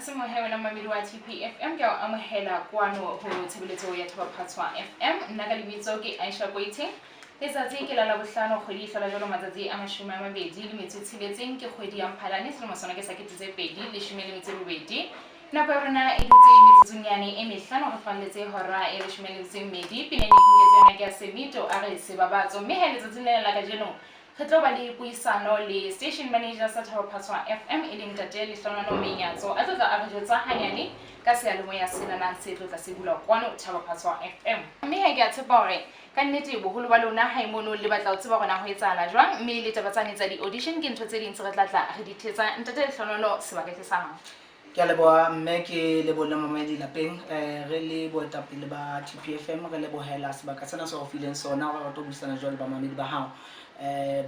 Semohe wena momamedi wa TPFM, ke a o amohela kwano ho tshebeletso ya Thaba FM. Nna ka lebitso ke Aisha Koiteng. Letsatsi ke la Labohlano, kgwedi e hlola jwalo matsatsi a 26, ke kgwedi ya Mphalane, selemo sona ke sa 2018. Nako ya rona e dutse metsotsonyane e 5 re falletse hora ya 12. Pineng e kunketse yona ke ya Semito a re sebabatso. Mme he letsatsing lena la kajeno re tlo ba le puisano le station manager sa Thabo FM, e leng ntate Lehlonono Menyatso, a tlo tla a re jwetsa hanyane ka seyalemoya senana se tlo tla se bulwa kwano Thabo FM. Mme he ke a tshepa hore ka nnete boholo ba lona hae mono le batla ho tseba hore na ho etsahala jwang, mme le taba tsane tsa di-audition ke ntho tse ding tse re tla tla re di thetsa. Ntate Lehlonono, sebaka ke sa hao. Ke a leboha mme, ke lebolle mamedi lapeng. Re le boetapele ba TPFM re lebohela sebaka sena se re fileng sona hore re tlo buisana jwalo bamamedi ba hao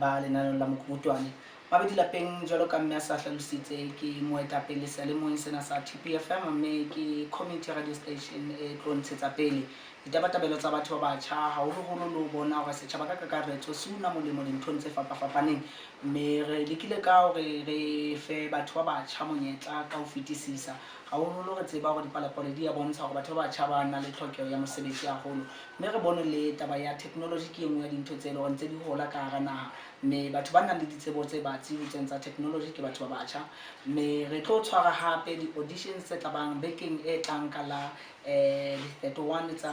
ba lenaneo la Mokubutwane. Mamedi lapeng, jwalo ka mme a sa hlalositse, ke moetapele seyalemoyeng sena sa TPFM, mme ke community radio station e tlo ntshetsa pele ditabatabelo tsa batho ba batjha, haholoholo le ho bona hore setjhaba ka kakaretso se una molemo dinthong tse fapafapaneng. Mme re lekile ka hore re fe batho ba batjha monyetla ka ho fetisisa, haholoholo re tseba hore dipalopalo di a bontsha hore batho ba batjha ba na le tlhokeho ya mosebetsi haholo. Mme re bone le taba ya technology ke e nngwe ya dintho tse leng hore ntse di hola ka hara naha, mme batho ba nang le ditsebo tse batsi ho tseng tsa technology ke batho ba batjha. Mme re tlo tshwara hape di-auditions tse tlabang bekeng e tlang ka la di-31 tsa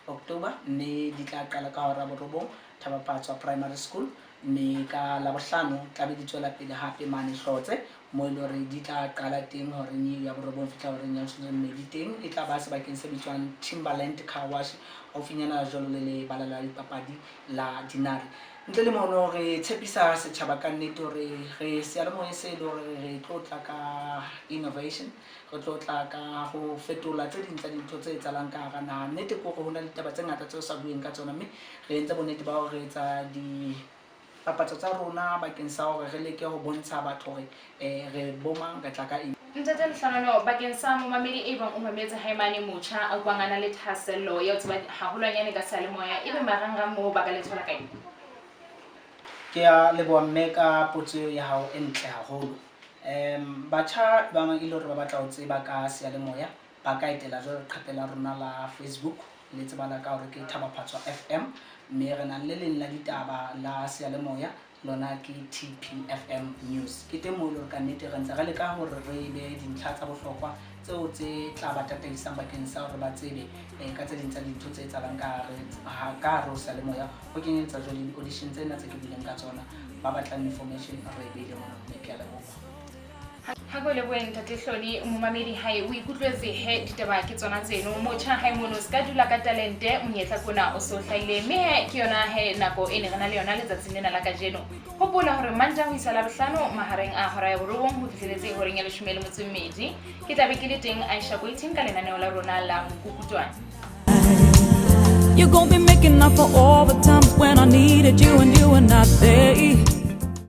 October, mme di tla qala ka hora 9 Thabapatswa Primary School. Mme ka Labohlano tlabe di tswela pele hape mane Hlotse, mo e le hore di tla qala teng horeng eo ya 9 fihla horeng ya 12. Teng e tla ba sebakeng se bitswang Timberland Car Wash, haufinyana jwalo le lebala la dipapadi la Dinare. Ntle le mono, re tshepisa setjhaba ka nnete hore re seyalemoya se e le hore re tlo tla ka innovation, re tlo tla ka ho fetola tse ding tsa dintho tse etsahalang ka hara naha. Nnete ke hore ho na le ditaba tse ngata tseo sa bueng ka tsona, mme re entse bonnete ba hore re etsa dipapatso tsa rona bakeng sa hore re leke ho bontsha batho hore re bomang, re tla ka eng. Ntate Lehlonono, bakeng sa momamedi e bang o mametse haemane motjha a utlwang a na le thahasello ya ho tseba haholwanyane ka seyalemoya, ebe marangrang moo ba ka le thola kae? Ke a leboha mme ka potso eo ya hao e ntle haholo. Batjha ba bang e le hore ba batla ho tseba ka seyalemoya, ba ka etela jwalo leqhepe la rona la Facebook le tsebala ka hore ke Thabaphatswa FM, mme re na le leng la ditaba la seyalemoya, lona ke TPFM News. Ke teng moo e le hore ka nnete re ntse re leka hore re be dintlha tsa bohlokwa tseo tse tla ba tataisang bakeng sa hore ba tsebe ka tse ding tsa dintho tse etsahalang ka hare ho seyalemoya, ho kenyeletsa jwale di-audition tsena tse ke buileng ka tsona. Ba batlang information re e beile mona, mme ke a leboha. Ha ko lebohe ntate Hloni. Momamedi hae o ikutlwetse he ditaba ke tsona tseno. Motjha hae mono se ka dula ka talente, monyetla kona o so hlahile, mme he ke yona he nako e ne re na le yona letsatsing lena la kajeno. Hopola hore Mantaha ho isa Labohlano mahareng a hora ya 9 ho fihleletse horeng ya 12, ke tla be ke le teng Aisha Koiting ka lenaneo la rona la Mokukutwane. You gon' be making up for all the times when I needed you and you were not there.